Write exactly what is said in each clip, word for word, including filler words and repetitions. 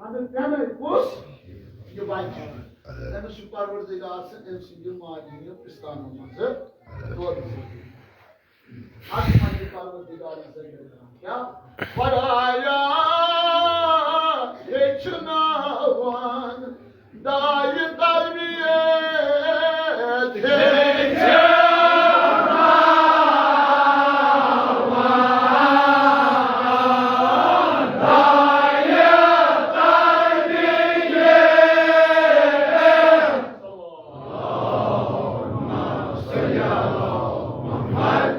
اَدٕ پٮ۪نَے کُس؟ یہِ بَچہِ۔ أمِس چھُ پروردگار سٕنٛد أمۍ سٕنٛدِ ماجہِ ہٕنٛدِ پِستانو منٛزٕ دۄد۔ اَتھ منٛز چھُ پروردگار سٕنٛدِ کیٛاہ؟ خۄدایا، ہیٚچھناوان دایہِ تربیت۔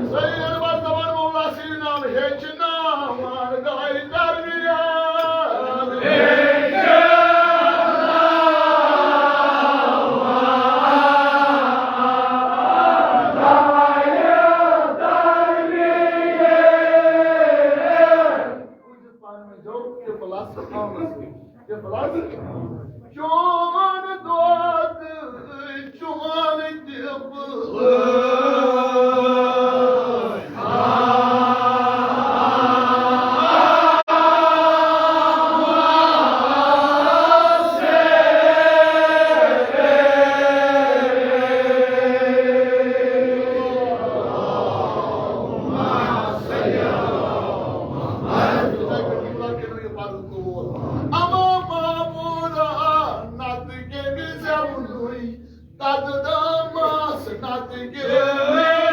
سید بزمان مولا سیدنا ہیٚچھناوان دایہِ تربیت۔ پانہٕ ؤنۍ زیو تہِ پلس خامس۔ تہِ پلس۔ چون دۄد، چون تہِ پلس۔ اما معبودا، نتہٕ کٔمِس زٮ۪ونُے دۄدٕ دامس، نتہٕ کٔمِس زٮ۪ونُے۔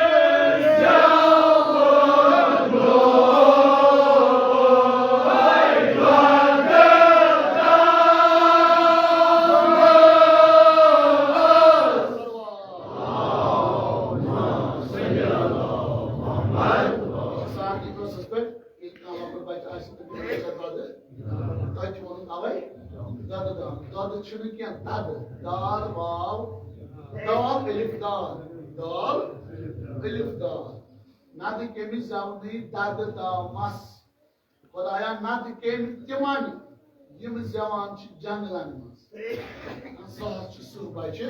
ساقی قٲصس پٮ۪ٹھ، ییٚلہِ کانٛہہ لۄکُٹ بچہٕ آسہِ، تٔمِس چھِ دۄدٕ، تۄہہِ چھُ ووٚنمُت اوے دۄدٕ دام۔ دۄدٕ چھُنہٕ کینٛہہ، دۄدٕ۔ دال واو، دال الف دال، دال الف دال۔ نتہٕ کٔمِس زٮ۪ونٕے دۄدٕ دامس۔ خۄدایا، نتہٕ کٔمۍ تِمن، یِم زٮ۪وان چھِ جنگلن منٛز۔ سُہ حظ چھُ سُہ بچہِ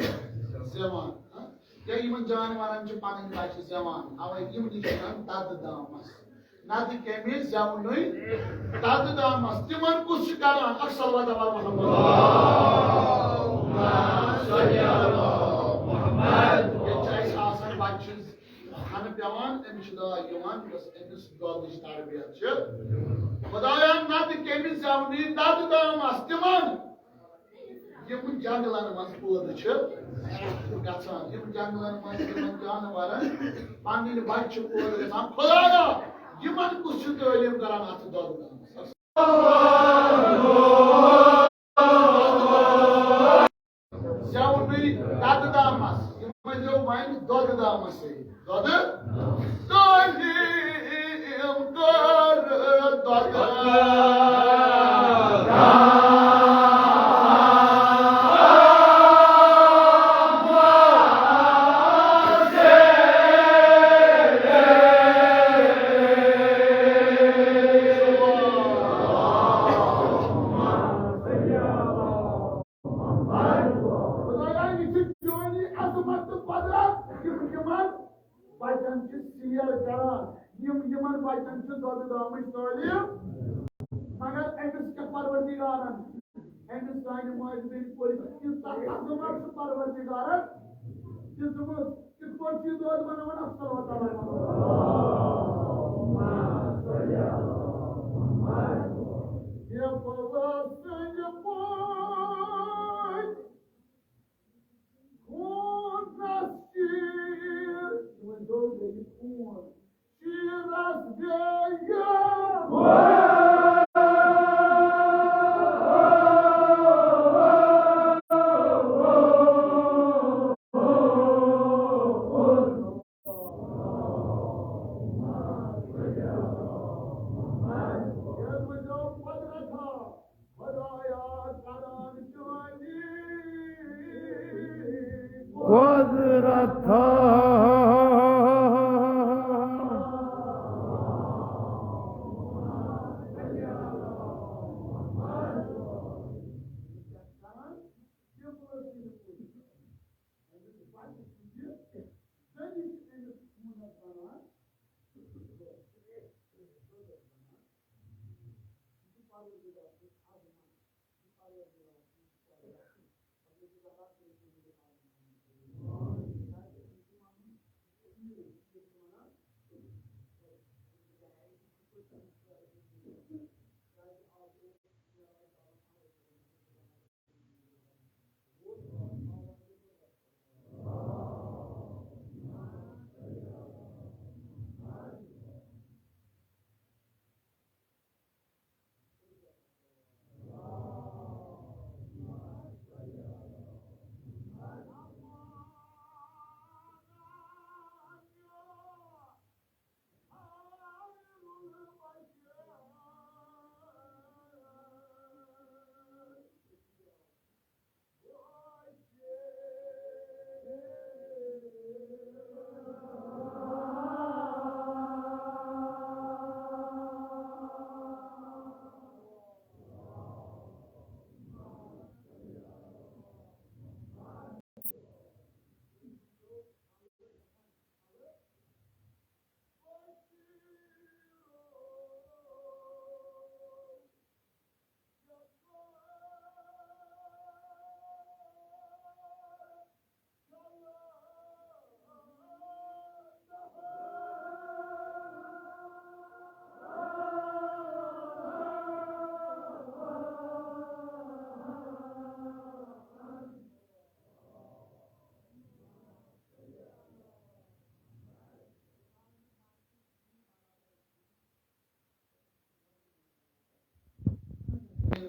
زٮ۪وان، ہاں؟ یا یِمن جانورن چھِ پنٕنۍ بچہِ زٮ۪وان، اوے یِم نِش چھِ ونان دۄدٕ دامس۔ نتہٕ کٔمِس زٮ۪ونُے دۄدٕ دامس۔ تِمن کُس چھُ کران؟ اکھ صلوات علی محمد۔ ییٚتہِ چھِ اَسہِ آسان بچہِ ہَنہٕ پٮ۪وان، أمِس چھِ داے یِوان، یۄس أمِس دۄدٕچ تربیت چھِ۔ خۄدایا، نتہٕ کٔمِس زٮ۪ونٕے دۄدٕ دامس تِمن، یِم جنگلن منٛز پٲدٕ چھِ گژھان، یِم جنگلن منٛز یِمن جانورن پنٕنۍ بچہِ چھِ پٲدٕ گژھان۔ خۄدایا، یِمن کُس چھُ تعلیٖم کران اتھ دۄدٕ دامس؟ زٮ۪ونٕے دۄدٕ دامس، یِمن زٮ۪و وۄنۍ دۄدٕ دامسٕے۔ دۄدٕ؟ تعلیٖم کٔر دۄدٕ۔ خۄدایا، یہِ چھِ چٲنی عظمت تہٕ قۄدرت، یِم یِمن بچن چھِ سیر کران، یِم یِمن بچن چھِ دۄدٕ دامٕچ تعلیٖم۔ مگر أمِس کیٛاہ پروردگارن، أمِس سانہِ ماجہِ بیٚنہِ کوٚر ییٖژاہ عظمت چھِ پروردگارن دِژمٕژ۔ کِتھ پٲٹھۍ چھُ یہِ دۄد بناوان؟ اکھ صلوات علی محمد۔ یا بابا سٕنٛدِ پٲٹھۍ خوٗنس چیٖر، یِمن دۄن گٔے خوٗن، چیٖرس بیٚیہِ خوٗن۔ قۄدرتا۔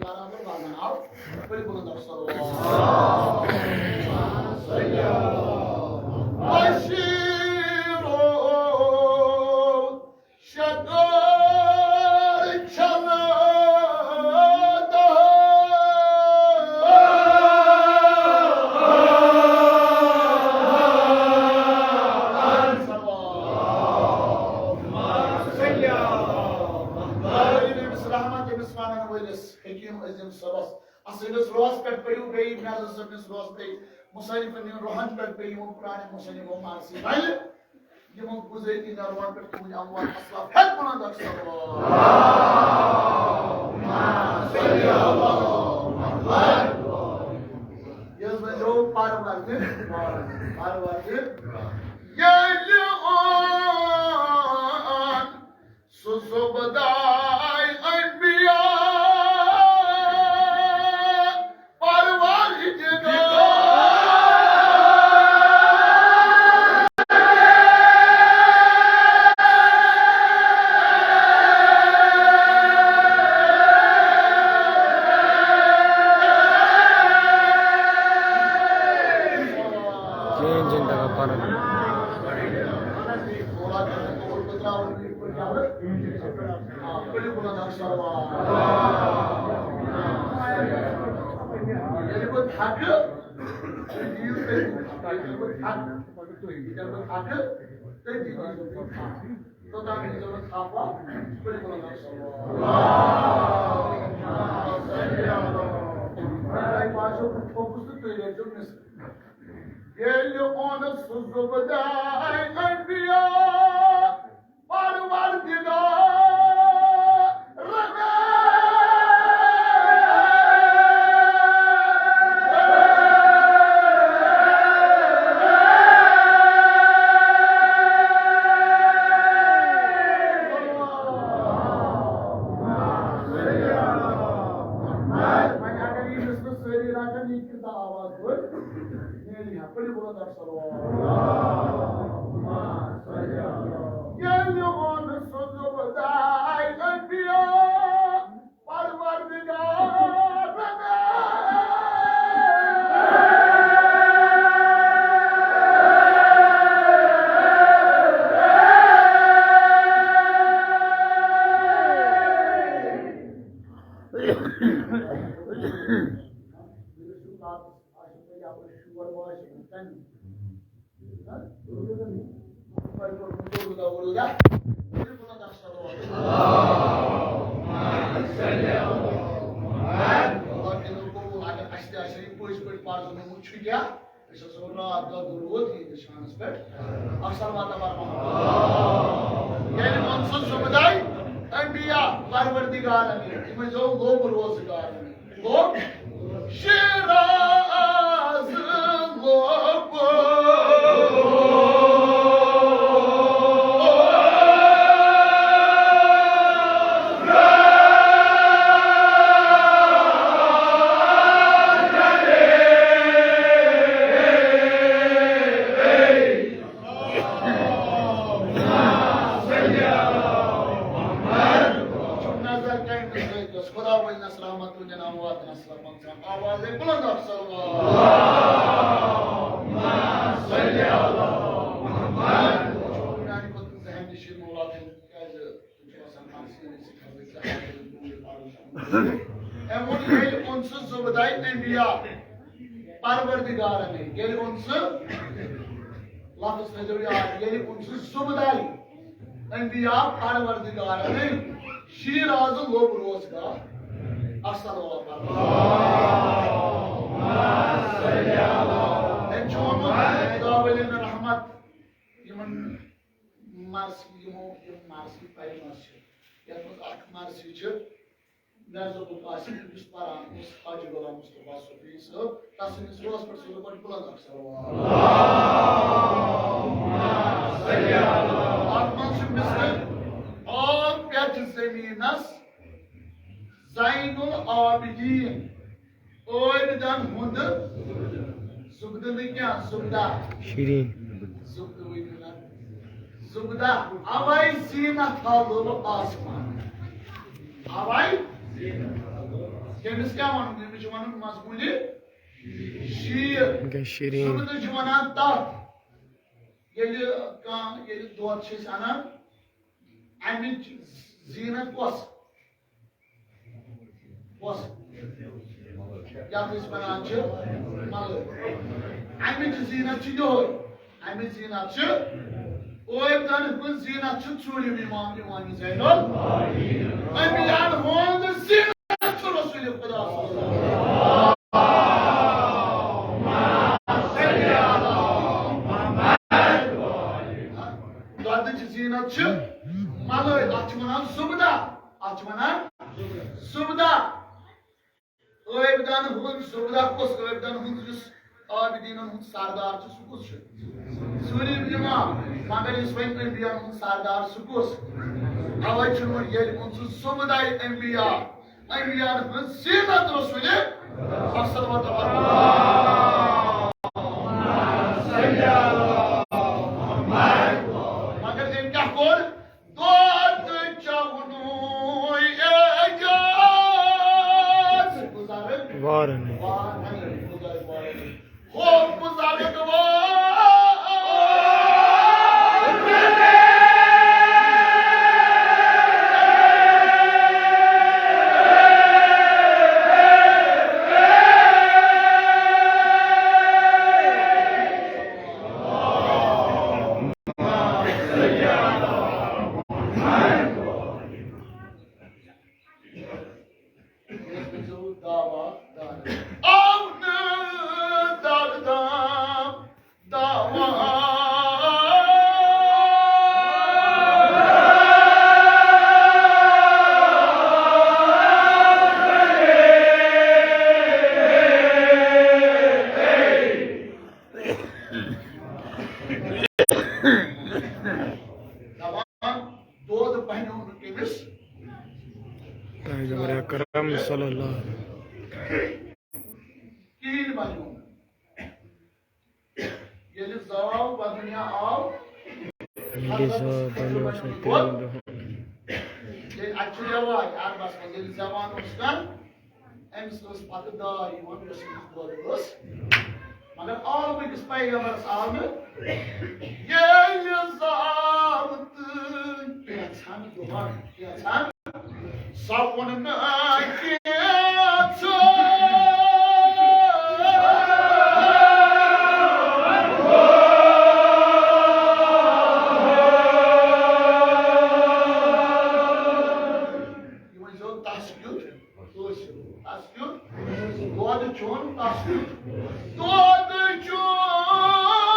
برابر وزن آو، ؤلِو بُلند آو صلوات۔ بشیرو شکر چھلہٕ دہر۔ صلوات۔ صلی اللہ۔ رحمت أمِس وَنَن وٲلِس۔ حکیم عظیم صٲبس، اصل اس روحس پٮ۪ٹھ پٔرِو بیٚیہِ، مےٚ حظ ٲس أمِس روحس بیٚیہِ مصنفن ہٕنٛدٮ۪ن روحن پٮ۪ٹھ بیٚیہِ یِمو پرٛانٮ۪ن مصنفو مارسی ولہِ، یِمو گُزٲرۍ تہِ مےٚ روحن پٮ۪ٹھ تُہٕنٛدۍ اموات اسلاف ہٮ۪تھ بُلند اکھ صلوات۔ یہِ حظ وۄنۍ گوٚو پرٕ وردِ، پرٕ وردِ۔ ییٚلہِ اوٚن سُہ زُبداے انبیاء پروردگار۔ کِہیٖنۍ چھِنہٕ تَگان پَرُن۔ ییٚلہِ بہٕ تھکہٕ، تُہۍ دِیِو تٔتی۔ ییٚلہِ بہٕ تھکہٕ، ییٚلہِ بہٕ تھکہٕ، تٔتی دِیِو تُہۍ تھکھ۔ توٚتام ییٖزیو نہٕ تھپھ وپھ، بِلکُل نہ۔ تۄہہِ باسیو بہٕ تھوٚکُس تہٕ تُہۍ رٔٹۍزیو مِثقال۔ ییٚلہِ اوٚن سُہ زُبداے انبیاء پروردگار۔ وۄنۍ اگر یہِ مِثقال سٲری رَٹَن، یہِ کِژھ آواز بٔڑ نیرِ ہا۔ پٔرِو بُلند اکھ صلوات۔ ییٚلہِ اوٚن سُہ زُبداے انبیاء پروردگار۔ اگر اَسہِ تہِ آسہِ ہے پٔزۍ پٲٹھۍ پَرزٕنومُت چھُ کیٛاہ؟ أسۍ ہسا راتھ دۄہ درود ییٖتِس شانَس پٮ۪ٹھ۔ اکھ صلوات پَرو۔ ییٚلہِ ووٚن سُہ زُبداے انبیاء پروردگارن، یِم ٲسۍ زو لوٚب روزگارن۔ گوٚو شیراز لوٚب۔ نظر کَمہِ سۭتۍ ٲس؟ خدا ؤنِنَس رحمت تُہٕنٛدٮ۪ن امواتن اصلن منٛز۔ آوازے بُلند اکھ صلوات۔ میٛانہِ کھۄتہٕ ذہن نِشیٖن مولا تھٲیِو، تِکیٛازِ تِم چھِ آسان پانسٕے أمِس سۭتۍ حضرت علی۔ أمۍ ووٚن، ییٚلہِ اوٚن سُہ زُبداے انبیاء پروردگارن، ییٚلہِ اوٚن سُہ، لفظ تھٲیزیو یاد، ییٚلہِ اوٚن سُہ زُبداے انبیاء پروردگارن شیراز لوٚب روزگار۔ اصل۔ أمۍ چھُ ووٚنمُت، خدا ؤلِنۍ رحمت یِمن مرثی، یِمو یِم مرثی پرِ مرثی، یَتھ منٛز اکھ مرثی چھِ مےٚ زوٚبُت آصف، یُس پران اوس حاجی غلام مصطفیٰ صوفی صٲب، تسٕنٛدِس روحس پٮ۪ٹھ سوزو گۄڈٕ بُلند اکھ صلوات۔ اَتھ منٛز چھُ مِثال، آب پٮ۪ٹھ زٔمیٖنس زین العابدین۔ عٲبدن ہُنٛد زُبدٕ نہٕ کینٛہہ، زُبدہ۔ شیرین۔ زُبدٕ ؤنِو نہ۔ زُبدہ، اَوَے زیٖنت ہا لوٚب آسمان۔ اَوَے زیٖنت ہا لوٚب۔ أمِس کیٛاہ وَنُن؟ أمِس چھُ وَنُن مضموٗنہِ شیٖر۔ گٔے شیٖریٖن۔ سُہ چھُ وَنان تَتھ، ییٚلہِ کانٛہہ، ییٚلہِ دۄد چھِ أسۍ اَنان، اَمِچ زیٖنت کۄس؟ کۄس؟ یَتھ أسۍ وَنان چھِ مَلٲے۔ اَمِچ زیٖنت چھِ یِہوٚے۔ اَمِچ زیٖنت چھِ، عٲبدَن ہٕنٛز زیٖنت چھِ ژوٗرِم اِمام، اِمام زین العابدیٖن۔ اَمہِ یَن ہُنٛد زیٖنت چھُ رسول خدا صلی اللہ علیہ وسلم۔ دۄدٕچ زیٖنت چھِ مَلٲے، اَتھ چھِ وَنان زُبدہ، اَتھ چھِ وَنان زُبدہ۔ عٲبدَن ہُنٛد زُبدہ کُس؟ عٲبدَن ہُنٛد یُس عابدیٖنَن ہُنٛد سردار چھُ، سُہ کُس چھُ؟ ژوٗرِم اِمام۔ مگر یُس وۄنۍ انبیاہَن ہُنٛد سردار، سُہ کُس؟ اَوَے چھُنہٕ وۄنۍ ییٚلہِ ووٚن سُہ زُبدہ انبیاء، انبیاءَن ہٕنٛز زیٖنت رسول صلوات۔ مگر أمۍ کیٛاہ کوٚر؟ دۄد چَونُے اعجاز۔ بُزرگ وارنٕے۔ وارنٕے۔ بُزرگ وارنٕے۔ ہو بُزرگ وارنٕے۔ دۄد بنیو نہٕ تٔمِس پیغمبر اکرم صلی اللہ علیہ وسلم۔ کِہیٖنۍ بنیو نہٕ۔ ییٚلہِ زاو، پتہٕ دُنیا آو، ییٚلہِ زاو، بنیو سُہ ترٛٮ۪ن دۄہن۔ ییٚلہِ اَتہِ چھُ رٮ۪واج عربس منٛز، ییٚلہِ زٮ۪وان اوس کانٛہہ، أمِس ٲس پتہٕ داے یِوان، یۄس أمِس دۄد ٲس۔ مگر آو نہٕ أکِس پیغمبرس، آو نہٕ۔ ییٚلہِ زاو تہٕ کینٛژھن دۄہن، کینٛژھن سپُن نہٕ کینٛژھن۔ یہِ ؤنۍزیو تس کیُتھ۔ تس کیُتھ دۄد چیوٚن، تس کیُتھ دۄد چیوٚن۔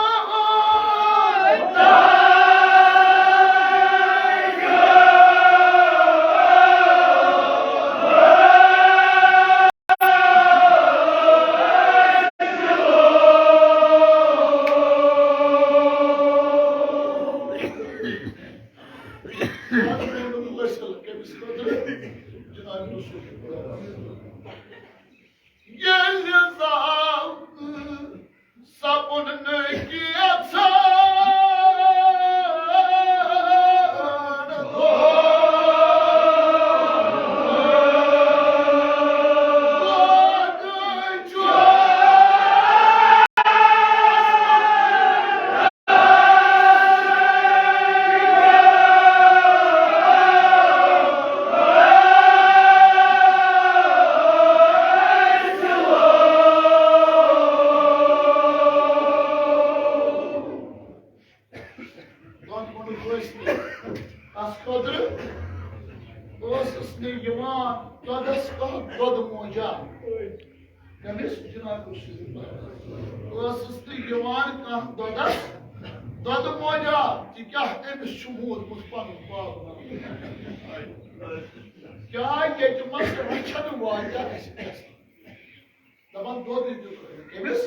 ییٚلہِ زاو تہٕ سپُن نہٕ کینٛژھن۔ تس خٲطرٕ ٲسٕس نہٕ یِوان دۄدس کانٛہہ دۄدٕ موجا۔ کٔمِس؟ جناب رسول اللہ۔ ٲسٕس نہٕ یِوان کانٛہہ دۄدس، دۄدٕ موجا، تہِ کیٛاہ أمِس چھُ موٗدمُت پنُن پاو۔ کیٛاہ ییٚتہِ منٛز رچھن واجہ اَسہِ گژھِ؟ دَپان دۄدٕے دیُت أمِس۔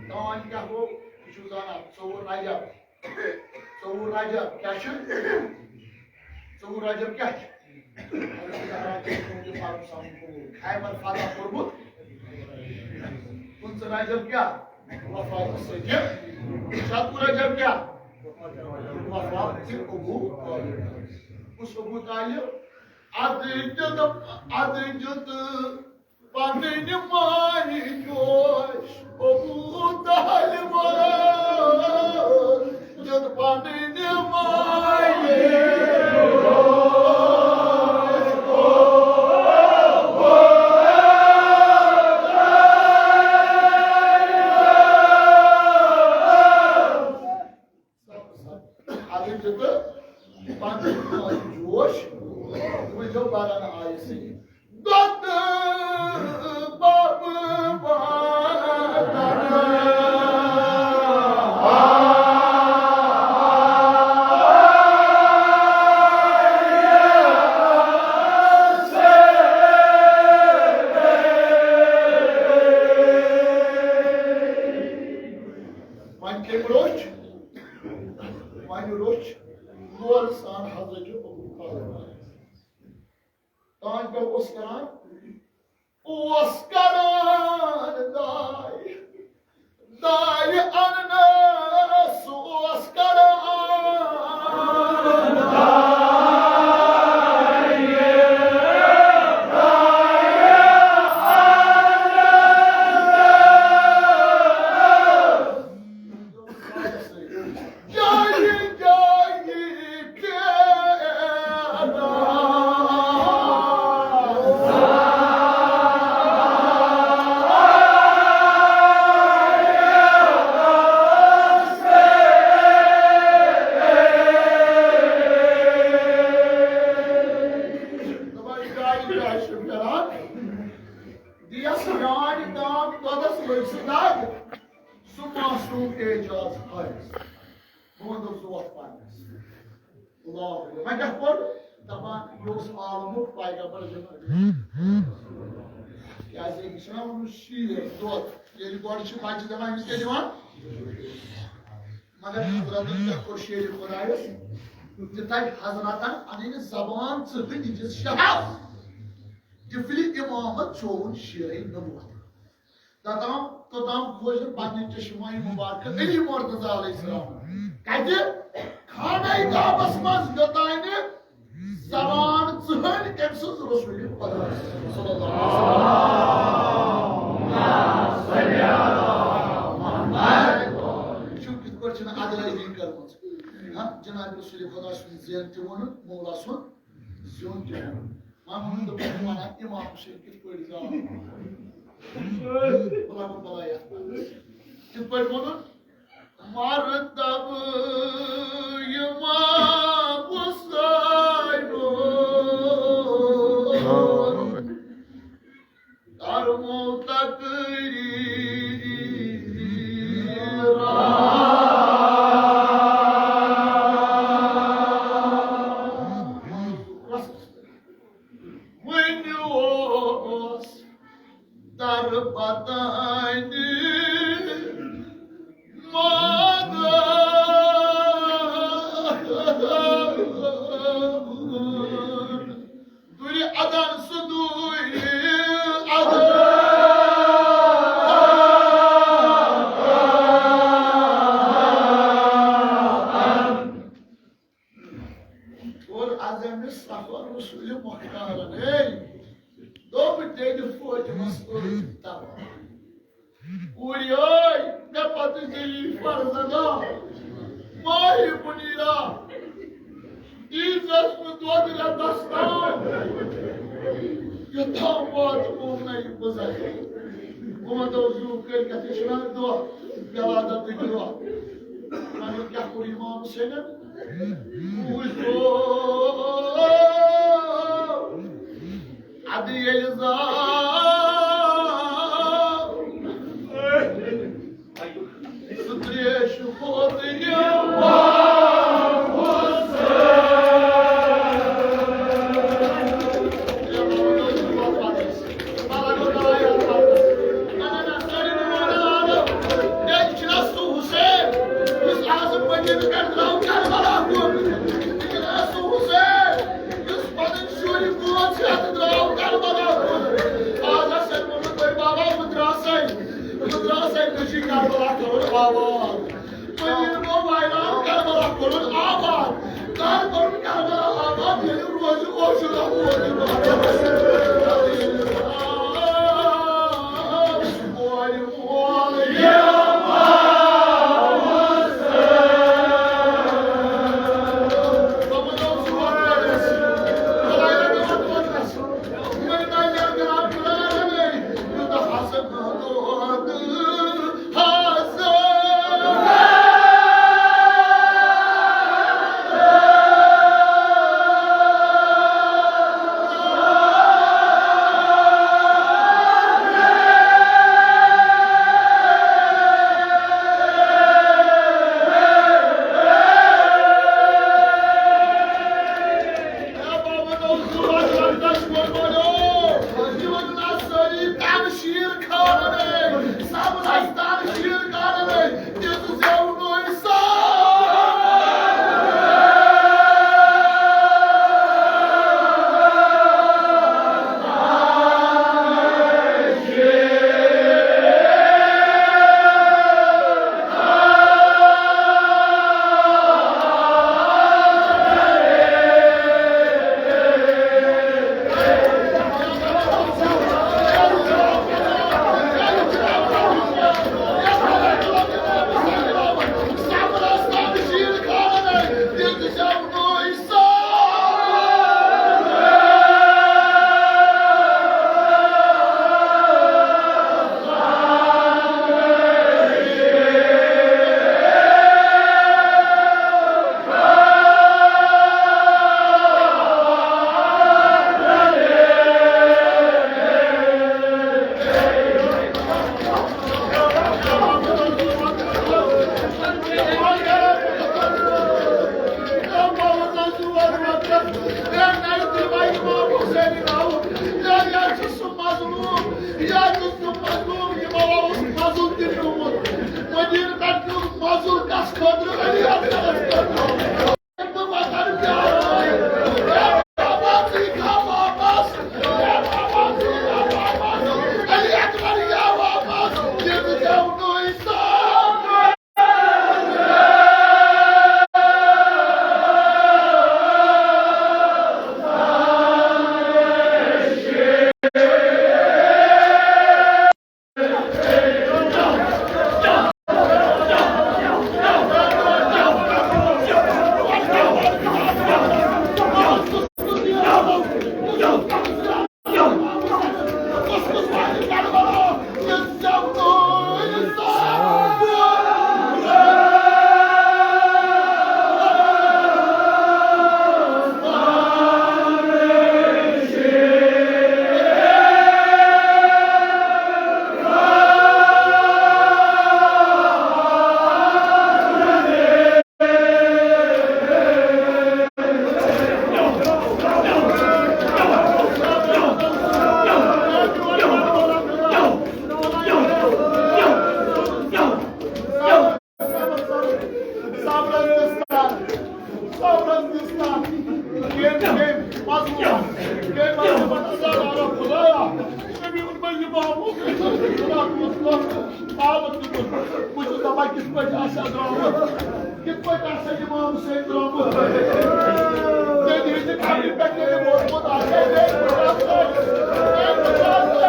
تام کیٛاہ گوٚو؟ یہِ چھُو زانان، ژوٚوُہ رجب۔ ژوٚوُہ رجب کیٛاہ چھُ؟ ژوٚوُہ رجب کیٛاہ چھُ؟ خیبر فتح کوٚرمُت۔ پٕنٛژٕہ رجب کیٛاہ؟ وفات صدیق۔ شَتوُہ رجب کیٛاہ؟ وفات ابو طالب۔ کُس ابو طالب؟ ادٕ دیُت، ادٕ دیُت پنٕنۍ ماے جوش ابو طالبن، دیُت پنٕنۍ ماے جوش۔ اَتھ چھُ تہٕ پنٕنۍ جوش، وٕچھو پران آیہِ سۭتۍ۔ دۄدٕ بَبہٕ بَنان۔ وۄنۍ کٔمۍ روٚچھ؟ وۄنۍ روٚچھ لول سان حضرت ابو طالب۔ تانۍ کیٛاہ اوس کران؟ اوس کران دارِ، دارِ اننس اوس کران۔ جایہِ جایہِ پھیران۔ دَپان، جایہِ جایہِ چھُ پھیران۔ دیس یارِ تام دۄدس لٔج سُہ دگ۔ سُہ معصوم اعجاز حٲرِث۔ بہٕ وَنہٕ زوتھ پَرنَس۔ اللہ اکبر۔ وۄنۍ کیٛاہ کوٚر؟ دَپان، یہِ اوس عالمُک پیغمبر جناب۔ کیٛازِ أمِس چھُنہ ووٚنمُت شیر دۄد۔ ییٚلہِ گۄڈٕ چھِ بَچہِ دِوان، أمِس کیٛاہ دِوان؟ مگر حضرتن کیٛاہ کوٚر شیرِ خۄدایَس؟ تہِ تَتہِ حضرتن اَنٕنۍ زبان ژٕہٕنۍ دِژ شہاب۔ طفلِ امامت چووُن شیرے نبوت۔ توٚتام، توٚتام کھوج نہٕ پننہِ چشمہ مبارکہ علی مرتضی علیہ السلام۔ کتہِ؟ خانہ کعبس منز، یوٚتانۍ نہٕ زبان ژٕہٕنۍ أمۍ سٕنز رسول خدا صلی اللہ علیہ وسلم۔ وٕچھِو، کِتھ پٲٹھۍ چھِنہٕ ادلٲیگی کٔرمٕژ۔ ہاں، جناب رسول خدا سُنٛد زین تہِ ووٚنُن، مولا سُنٛد زیُن تہِ ووٚنُن۔ وۄنۍ ووٚنُن، دوٚپُن، وَنان اِمام حُسین کِتھ پٲٹھۍ زاو؟ بُلاوُن بَلاے اَتھ منٛز۔ کِتھ پٲٹھۍ ووٚنُن؟ مرتبہٕ اِمام حُسینُن کرمو تقریرا۔ وۄنۍ اوس در پتنہِ مانان۔ دوٗرِ اَدَن سُہ دوٗرِ اَدَن۔ اور از أمِس سفر رسول مختارن، ہے، دوٚپ تیٚلہِ فوتہِ مستوٗری تباہ۔ کوٗرِ ٲے، مےٚ پتہٕ گٔیی فرزَنا، ماہہِ مُنیٖرا۔ دیٖزٮ۪س نہٕ دۄد رٮ۪تَس تام۔ یوٚتام واتہٕ بہٕ نَیہِ بُزَرِ۔ وۄنۍ دۄہ زُو کٔرۍ کَتھ چھُنہ دۄہ، ولادت دۄہ۔ وۄنۍ کیٛاہ کوٚر اِمام حُسینَن؟ وٕچھو، اَدٕ ییٚلہِ زاو سُہ ترٛیش کھوٚت یِوان۔ ییٚتہِ چھُنہ سُہ حُسین، یُس آز مدیٖنہٕ پٮ۪ٹھ درٛاو کربلا کُن۔ ییٚتہِ چھُنہ سُہ حُسین، یُس پنٕنۍ شُرۍ بوز ہٮ۪تھ درٛاو کربلا کُن۔ آز آسہِ ووٚنمُت، "ہے بابا، بہٕ درٛاسَے، بہٕ درٛاسَے، مےٚ چھُ کربلا کَرُن آباد۔ مدیٖنہٕ گوٚو ویران، کربلا کوٚرُن آباد۔ کر کوٚرُن کربلا آباد؟ ییٚلہِ روزِ مظلوم، یا چھُ سُہ مظلوم، یِمو اوس مظلوم تہِ پیوٚمُت۔ مدیٖنہٕ پٮ۪ٹھ پیوٚو مظلوم کَس خٲطرٕ؟ علی اکبرس خٲطرٕ۔ تہٕ وطن پیارو، اے بابا، ژٕ یِکھا واپس؟ اے بابا، ژٕ یِکھا واپس؟ علی اکبر یِیا واپس، یہِ تہِ گٮ۪ونُے سان۔ صبرس دِژ تن۔ صبرس دِژ تن۔ ییٚمۍ، ییٚمۍ مظلوم، ییٚمۍ مظلومن عذاب آو خدایا۔ أمۍ ووٚن مےٚ یہِ محمود رسول خدا اوس پاوَر دیُتمُت۔ بہٕ چھُس دَپان کِتھ پٲٹھۍ آسہِ ہا درٛامُت؟ کِتھ پٲٹھۍ آسہِ ہا اِمام حُسین درٛامُت؟ تٔمۍ ہٕنٛدِ قبرِ پٮ۪ٹھ ییٚلہِ ووتمُت آسہِ ہا، تٔمۍ پٲٹھۍ آسہِ ہا۔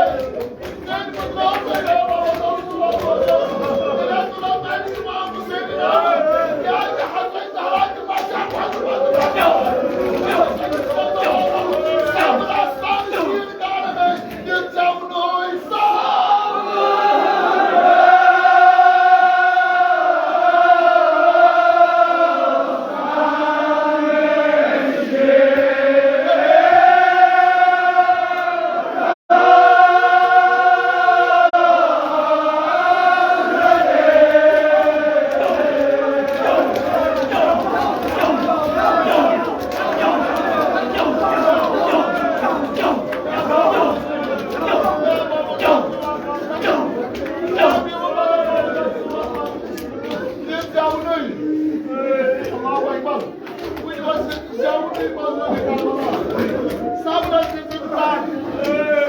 صبرس دِژٕن تَتھ،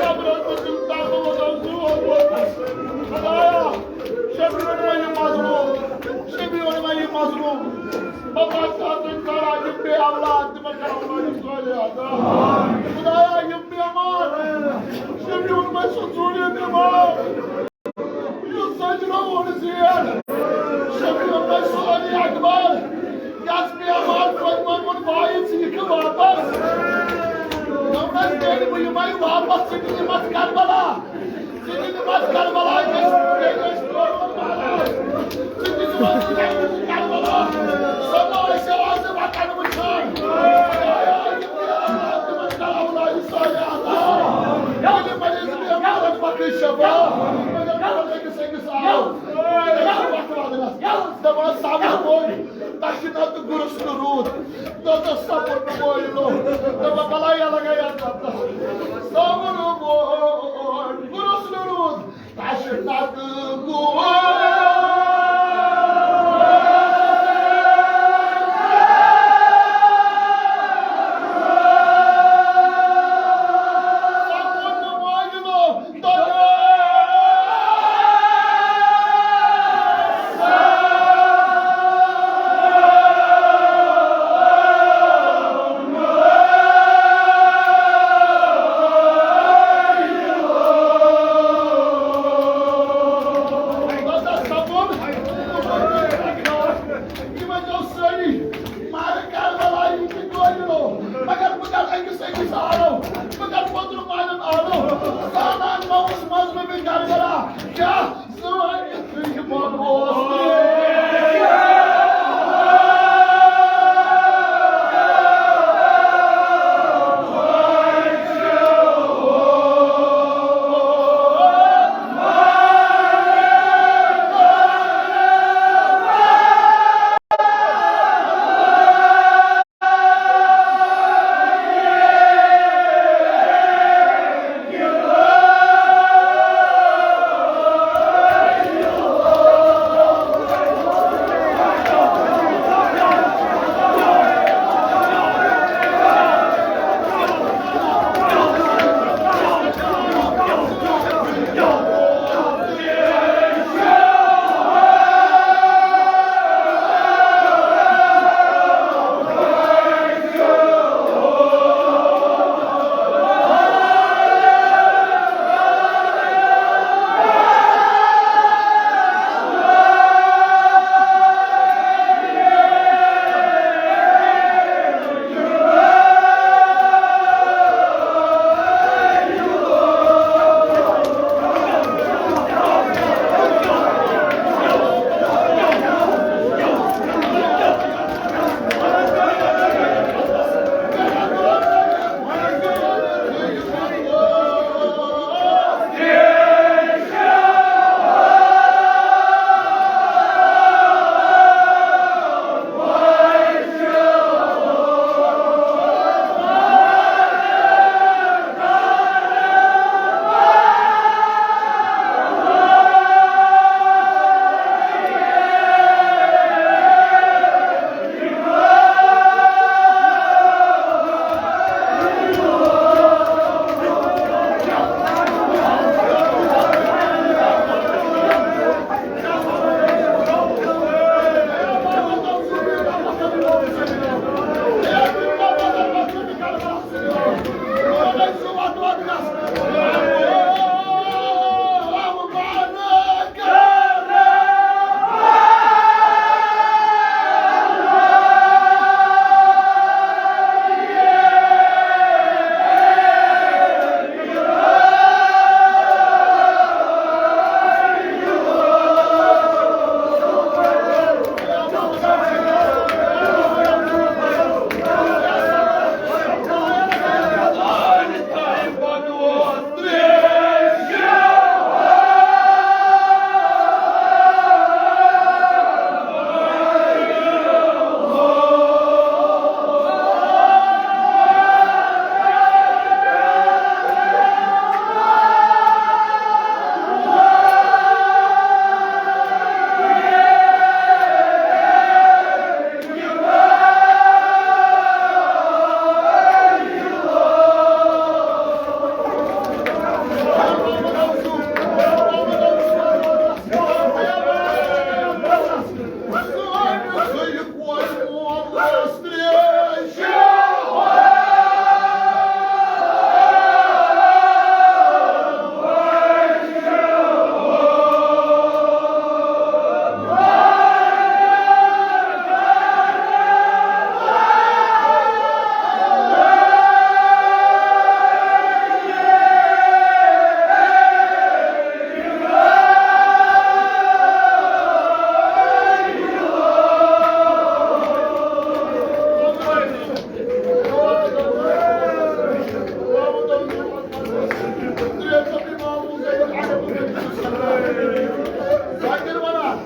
صبرس دِژٕن تَتھ، وۄنۍ اوس زور ووتمُت۔ خدایا، شفیع وَن یہِ مظلوم، شفیع وَن یہِ مظلوم۔ بابا، ژٕ آسَن کھڑا، یِم بے اولاد، تِمَن کَرو وۄنۍ صالح عذاب۔ آیا یِم بیمار، شفیع المے سُنٛد ژوٗرِم بیمار، یُس سجرو اوٚن زیر، شفیع المے سُنٛد علی اکبر، یَس بیمار فاطمہ ووٚن، بھائی، ژٕ یِکھ واپس۔ دوٚپنَس، تیٚلہِ بہٕ یِمَے واپس، ژٕ دِ نِمَتھ کربلا۔ ژٕ دِ نِمَتھ کربلا، یُس بیٚیہِ ٲسۍ ترٛوومُت مہراز۔ ژٕ دِ نِمَتھ کربلا۔ سۄ ما ٲسۍ آز وطن وٕچھان۔ دپان صبر بوے، تشنہ تہٕ گُرُس نہٕ روٗد۔ دوٚپُس صبر بوے لو۔ دوٚپُن بلایا لگایا۔ صبر بوے، گُرُس نہٕ روٗد۔ تشنہ تہٕ گُرُس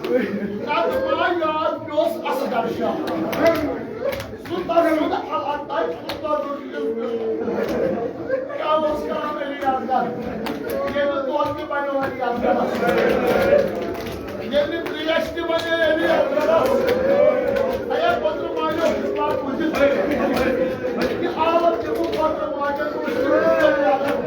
نتہٕ ما یاد پیوس اصغر شاہ۔ سُہ تَس سُنٛد حالت تَتہِ، سُہ تَس سُنٛد عزت۔ کیٛاہ اوس کران علی اصغر؟ ییٚلہِ دۄد تہِ بنیو علی اصغرس، ییٚلہِ تریش تہِ بنے علی اصغرس، اے پوترٕ ماجہِ ہُنٛد پاک بُزِتھ۔ یہِ حالت دِمو پوترٕ ماجہِ ہُنٛد پاک بُزِتھ۔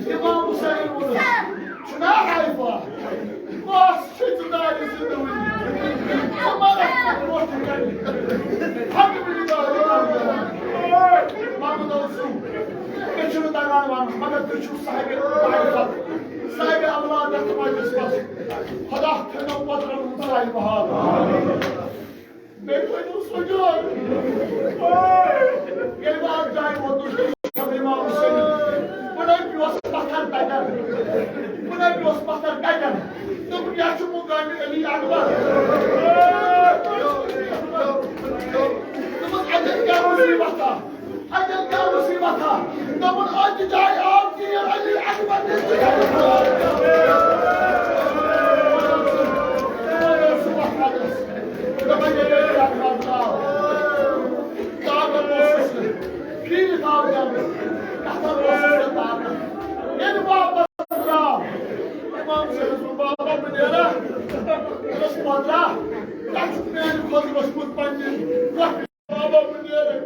امام حسین ووٚنُس، چھُنا حیفا؟ بس چھُ ژٕ دارِ زِندٕ وٕنہِ۔ ژٕ مَرَکھ نہٕ برونٛٹھٕے کَنہِ۔ حق بِلہِ دارِ کَنہِ۔ محمد اوسُم، مےٚ چھُنہٕ تَگان وَنُن، مگر تُہۍ چھِو صاحبِ معرفت، صاحبِ اولاد یَتھ مجلِس منٛز۔ خدا تھٲینو پوترَن ہُنٛد سایہِ بحال۔ بیٚیہِ ؤنِو سُہ جوڑ۔ ییٚلہِ بہٕ اَتھ جایہِ ووتُس، دوٚپُن، "امام حسین، بہٕ نَے پیوس پَتھر تَتٮ۪ن۔ بہٕ نَے پیوس پَتھر تَتٮ۪ن۔" دوٚپُن، "یہِ چھُ مُقامِ علی اکبر۔" دوٚپمَس، "اَتٮ۪ن کیٛاہ مُصیٖبت ہا؟ اَتٮ۪ن کیٛاہ مُصیٖبت ہا؟" دوٚپُن، "أتھۍ جایہِ آو تیٖر علی اکبر نِش۔" دوٚپُن، ییٚلہِ علی اکبر درٛاو، طاقت اوسُس نہٕ، پھیٖرِتھ آو جنت، کتھن اوسُس نہٕ طاقت۔ ییٚلہِ واپس درٛاو، امام صٲبَس ووٚن، "بابا، بہٕ نیرا؟" دوٚپُس، "پترا، تۄہہِ چھُ میانہِ کھۄتہٕ روٚستمُت پننہِ وقتہٕ۔" بابا، بہٕ نیرٕ۔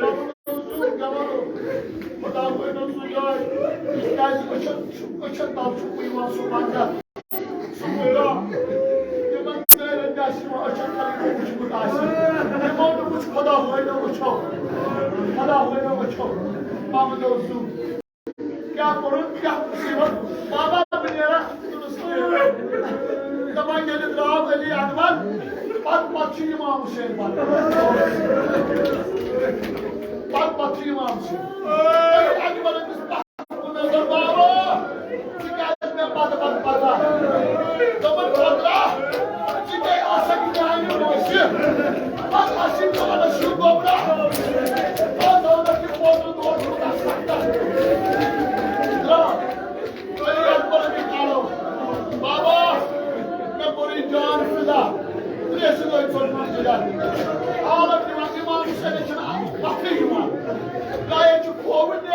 بابا، ژٕ کیٛاہ وَنو؟ خۄدا وَنو سُہ جاے۔ کیٛازِ أچھن چھُ، أچھن تَل چھُ یِوان سُہ منظر۔ سُہ گوٚو۔ تِمن ژٲرٮ۪ن تہِ آسہِ یِوان أچھن تَل یِمو وُچھمُت آسہِ۔ یِمو نہٕ وُچھ، خۄدا وَنو أچھو۔ خۄدا وَنو أچھو۔ محمد اوس زُو۔ کیٛاہ کوٚرُن، کیٛاہ مُصیٖبت؟ بابا، بہٕ نیرا۔ دَپان، ییٚلہِ درٛاو علی اکبر، پتہٕ، پتہٕ چھُ امام حسین پتہٕ۔ پتہٕ، پتہٕ چھُ امام حسین۔ علی اکبر أمِس پتہٕ، دوٚپُن، بابا، ژٕ کیٛازِ مےٚ پتہٕ، پتہٕ، پتہٕ؟ دوٚپُن، پتہٕ، ژٕ کیٛازِ آسکھ میانہِ وٲنٛسہِ؟ پتہٕ آسہِ پانس ہیوٗ گوٚبرا۔ پتہٕ آو مےٚ تہِ پوتُر دور کوٗتاہ سخت۔ درٛاو۔ علی اکبر بابا، مےٚ کوٚر یہِ جان فدا۔ ترٛےٚ سۭتۍ ژوٚٹ منٛز جِگر۔ حالت یِوان، امام حسینس چھِنہٕ وَتھٕے یِوان۔ گایَس چھُ کھووُر۔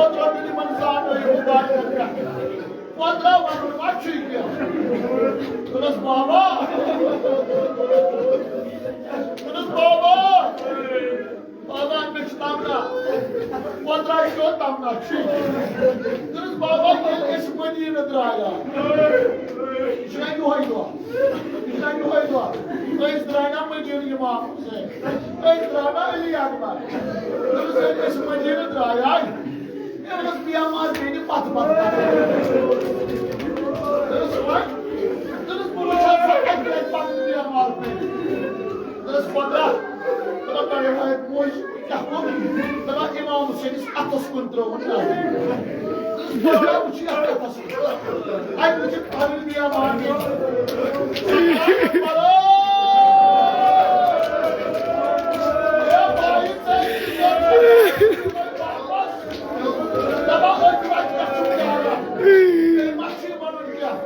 رۄپیہِ تِمن زامنٲیِو مُبارکَن پٮ۪ٹھ۔ پۄدرا وَنُن ما چھُے کینٛہہ؟ دوٚپنَس، "بابا۔" دوٚپنَس، "بابا۔" بابا، مےٚ چھُ تمنا۔ پۄدرا چھُ تمنا، چھُے۔ دوٚپنَس، "بابا، ییٚلہِ أسۍ مدیٖنہٕ درٛایا۔" یہِ چھُنہ یِہوٚے دۄہ۔ یہِ چھُنہ یِہوٚے دۄہ۔ أسۍ درٛاے نا مدیٖنہٕ اِمام حُسین۔ أسۍ درٛاے نا علی اکبر۔ دوٚپنَس، ییٚلہِ أسۍ مدیٖنہٕ درٛاے، مےٚ اوس بیمار پیٚیہِ پتہٕ پتہٕ۔ دوٚپنَس، وۄنۍ؟ دوٚپنَس، بہٕ وٕچھِ ہا ژٕ اَکہِ لَٹہِ پتہٕ بیمار پیٚیہِ۔ دوٚپنَس، پۄدرا، دوٚپُن، تۄہہِ ہاے موج کیٛاہ کوٚر؟ دوٚپُن، اِمام حُسینَس اَتھَس کُن ترٛٲوٕن نظر۔ دوٚپنَس، پۄدرا وٕچھ یَتھ اَتھَس کُن۔ اَتہِ وٕچھِتھ پَنٕنۍ بیمار پیٚیہِ۔ اے بھائی، ژٕ دَپان، أتھۍ وَتہِ پٮ۪ٹھ چھُ پیاران۔ تٔمۍ ما چھُ یہِ وَنُن کیٛاہ؟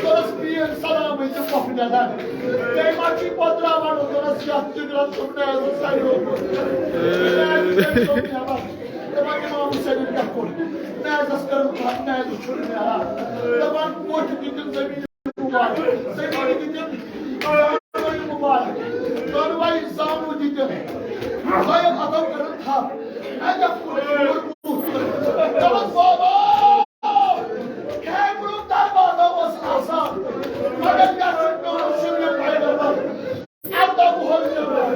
دوٚپنَس، پیر سلامٕے تہٕ پۄپھٕ نٮ۪دَن۔ تٔمۍ ما چھُ یہِ پۄدرا وَنُن؟ دوٚپنَس، یَتھ جِگرَس چھُم نیزٕ سَریومُت۔ نیزٕ سَریومُت۔ دَپان، اِمام حُسینَن کیٛاہ کوٚر؟ نیزَس کٔرٕن کَتھ، نیزٕ چھُنہٕ نیران۔ دَپان، کوٚٹھۍ دیُتُن زٔمیٖن مُبارک، زٔمیٖن دِتِم زامنہٕ مُبارک، دۄنوَے زامنہٕ دِتِم۔ دۄیو اَتھو کٔرٕن تھپھ۔ اَتٮ۪تھ کوٚر شور بُتھ۔ دوٚپُس، "بابا، خیبرُک دروازٕ اوس آسان، مگر مےٚ چھُ پیوٚمُت شُبلہِ پیغمبر اَرداہ وُہَر نیٚبر۔"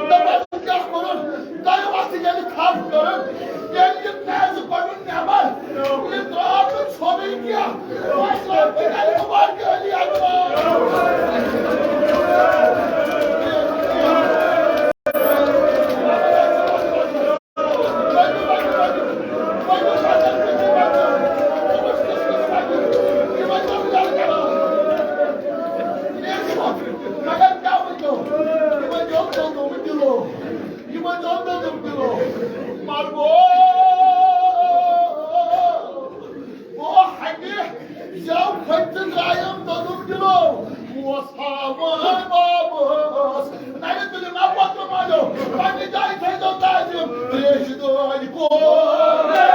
دَپان، کیٛاہ کوٚرُن؟ تۄہہِ وَتھِ ییٚلہِ تھپھ کٔرٕن، ییٚلہِ یہِ نیزٕ کوٚڑُن نٮ۪بر، یہِ درٛاو نہٕ ژھوٚنُے کینٛہہ۔ وۄنۍ درٛاو تیٚلہِ اَمہِ مُبارکہِ علی اکبر۔ مگر کیٛاہ وٕچھو؟ یِمَن چھُ اوٚنمُت دِلو۔ یِمَن چھُ اوٚنمُت دِلو۔ مگر گوٚو، گوٚو ہَنہِ زٮ۪و پھٔٹۍ تہٕ درٛایم دوٚدُم دِلو۔ اوس ہاوان بابس۔ نَرِ تُلِو نا پَتہٕ مالیو۔ پنٛنہِ جایہِ تھٲیزیو تعظیٖم۔ ترٛیشہِ دٲدۍ کوٚر۔